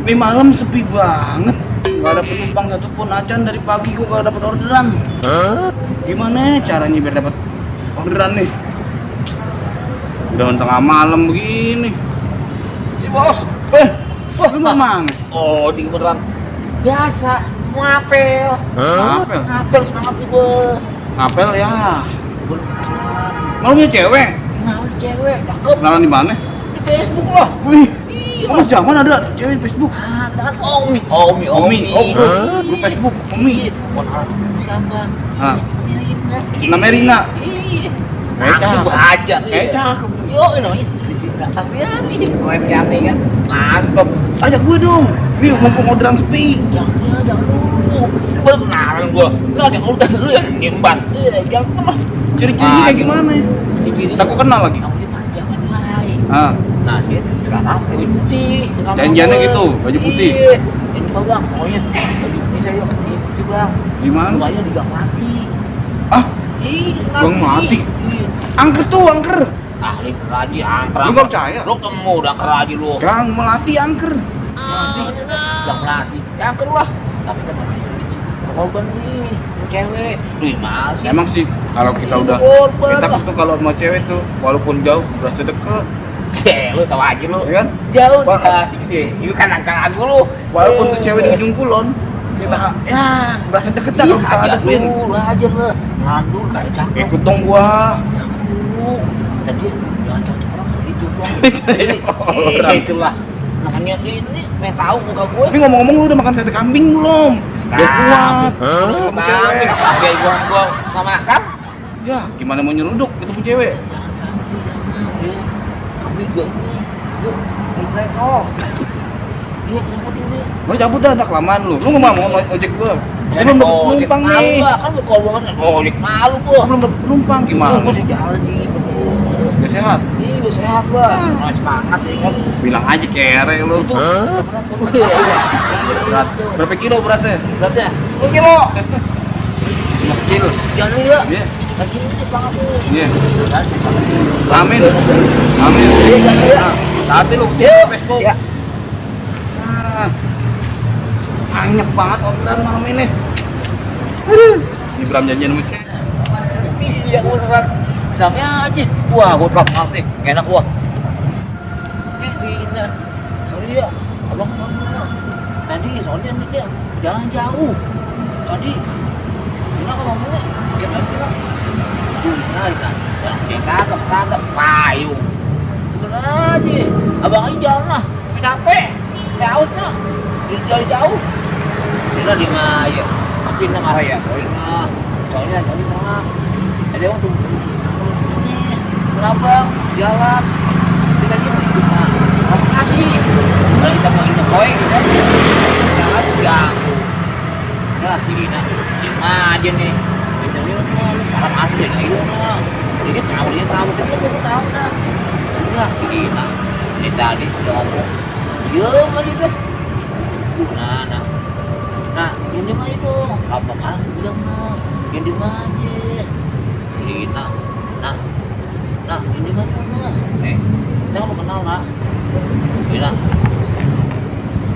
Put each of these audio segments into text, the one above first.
Ini malam sepi banget. Gak ada penumpang satupun. Acan dari pagi gua gak dapet orderan. Gimana caranya biar dapet orderan nih? Udah tengah malam begini. Si bos. Lu mamang? Oh, tinggi beneran. Biasa, ngapel. Ngapel? Ngapel semangat nih, Bos. Ngapel ya. Beneran. Mau punya cewek? Nah, cewek, cakep. Kenalan di mana? Di Facebook lah. Wih, Iya. Mas zaman ada cewek di Facebook. Ada kan Omi. Oh, grup Facebook, Omi. Buat alat siapa? Ah, Rina. namanya Rina. Iya. Cakep. Langsung aja. Cakep. Yo, namanya. Hati-hati. Hati-hati kan. Mantep. Ajak gue dong. Nih mumpung orderan sepi. Jangan dulu. Lu baru kenalan gua. Lu ajak udah lu ya nyimban. Iya, jangan mah. Ciri-cirinya kayak gimana? Ciri-ciri. Tak kenal lagi. Namanya panjang kan baik. Ah, Nah, dia sekarang baju putih. Janjiannya gitu, baju putih. Iya. Ini Pak Bang, maunya baju putih saya baju putih Bang. gimana? Rumahnya di Gang Mati. Ah, Ih, Gang Mati? Iya. angker tuh, angker. Ahli keraji angker. Lu gak percaya? Lu temu udah keraji lu. Gang Melati angker. Gang Melati. Ya angker lah. Tapi kan korban nih, cewek. Duh, masih. Emang sih kalau kita udah Korban kita lah. tuh kalau sama cewek tuh walaupun jauh berasa deket, Lu tahu aja lu. ya kan? Jauh Wah. gitu ya. Ini kan angka aku lu. Walaupun tuh cewek di ujung kulon, kita ya berasa deket dah Iya, kalau kita aja hadapin. dulu aja lah. Ngandul kayak cakep. Ikut dong gua. Jangan dulu. Tadi jangan cocok orang gitu doang. Orang. Itulah. Namanya ini pengen tahu muka gue. Ini ngomong-ngomong lu udah makan sate kambing belum? Biar kuat. Ketemu cewek. Biar gua nggak makan. Ya, gimana mau nyeruduk ketemu cewek? Jangan sampai ya. Kami juga ini. Yuk, kita cok. Iya, kenapa ini? Mau cabut dah, tak kelamaan lu. Lu nggak mau ojek gua? Gua belum dapet penumpang nih. Kan gua banget. Ojek malu gua. Gua belum dapet penumpang gimana? Gua sih jalan nih. Gak sehat. Iya, udah sehat lah. Masih semangat ya kan. Bilang aja kere lu. Itu. Berat. Berapa kilo beratnya? Beratnya 10 kilo. 5 kilo. Jangan dulu ya. Iya. Lagi ini banget nih. Iya. Amin. Amin. Iya, jangan dulu ya. Hati lu Yuk. di Facebook. Ya. Ah. Banyak banget orderan malam ini. Aduh. Si Bram janjian sama cewek. Iya, gua beneran. Sampai aja. Wah, gua terap banget nih. Enak gua. Rina. Sorry ya. Abang mana? Tadi soalnya ini dia jalan jauh. Tadi Rina kalau ngomongnya kayak apa bilang? Tuh, Rina. Yang kagak payung. Bener aja. Abang aja jalan lah. Capek. Hausnya. Jalan jauh. Rina di mana ya? Pasti Rina marah ya. Soalnya marah. Ada yang tuh. Kenapa? Jalan. Kita aja mau ikut mah. Makasih. Kalau kita mau ikut koin gitu kan. Jalan ganggu. Ya si Dina. Cuma aja nih. Kita lihat mah. Orang asli kayak gitu mah. Dia tahu. Kita baru tahu dah. Ya si Dina. Ini tadi udah ngomong. Diam aja deh. Nah, yang di mana dong? Apa malah bilang nah, yang di mana aja? Si Dina. Nah, ini mana? Kita mau kenal nak? Bilang.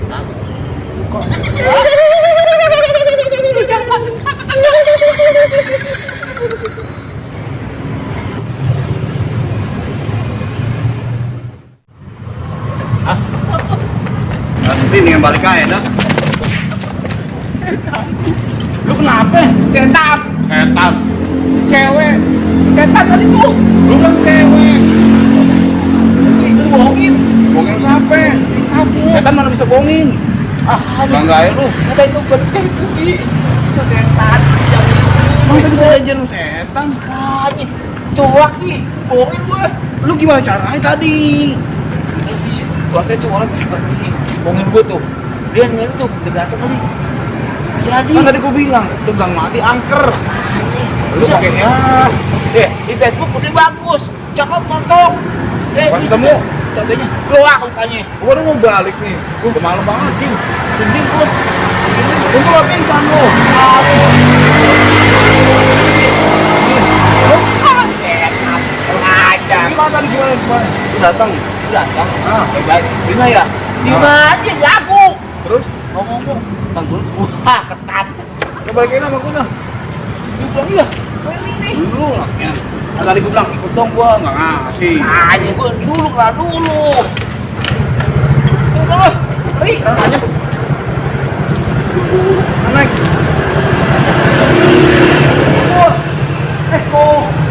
Nah, kok? Hah? Nanti nih yang balik aja dah. Lu kenapa? Setan. Cewek. Setan kali tuh. Lu kan cewek. Itu bohongin. Bohongin siapa? Setan mana bisa bohongin? Bangga ya lu. Ada itu gede budi. Itu setan. Masa bisa janjian lu setan? Makanya. Cuak nih. Bohongin gue. Lu gimana caranya tadi? Saya cuma orang seperti bohongin gue tuh. Dia nyari tuh. Dia datang kali. Jadi. Kan tadi gua bilang, itu Gang Mati angker. Lu Bisa. pakai ya. Di Facebook putih bagus. Cakep mantap. Pas bisa. ketemu. Contohnya keluar mukanya. Gua baru mau balik nih. Udah malam banget. Dinding pun. Untung lo pingsan lu. Gimana tadi gimana? Lu datang. Datang. Ah. Baik. Gimana ya? Gimana aja jago. Terus? ngomong Bang Gulut, wah ketat. Udah balikin sama gua dah. Dia bilang iya, ini. Dulu lah. Ya. Tadi gua bilang ikut dong gua nggak ngasih. Nah, ini gue dulu lah dulu. Udah lah, pergi. Sekarang aja. Naik.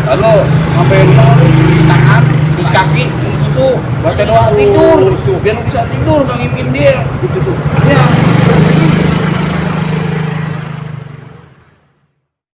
Halo, sampai rumah lu di tangan, di kaki, minum susu, baca doa tidur. Biar lu bisa tidur, nggak ngimpin dia. Gitu tuh. Iya.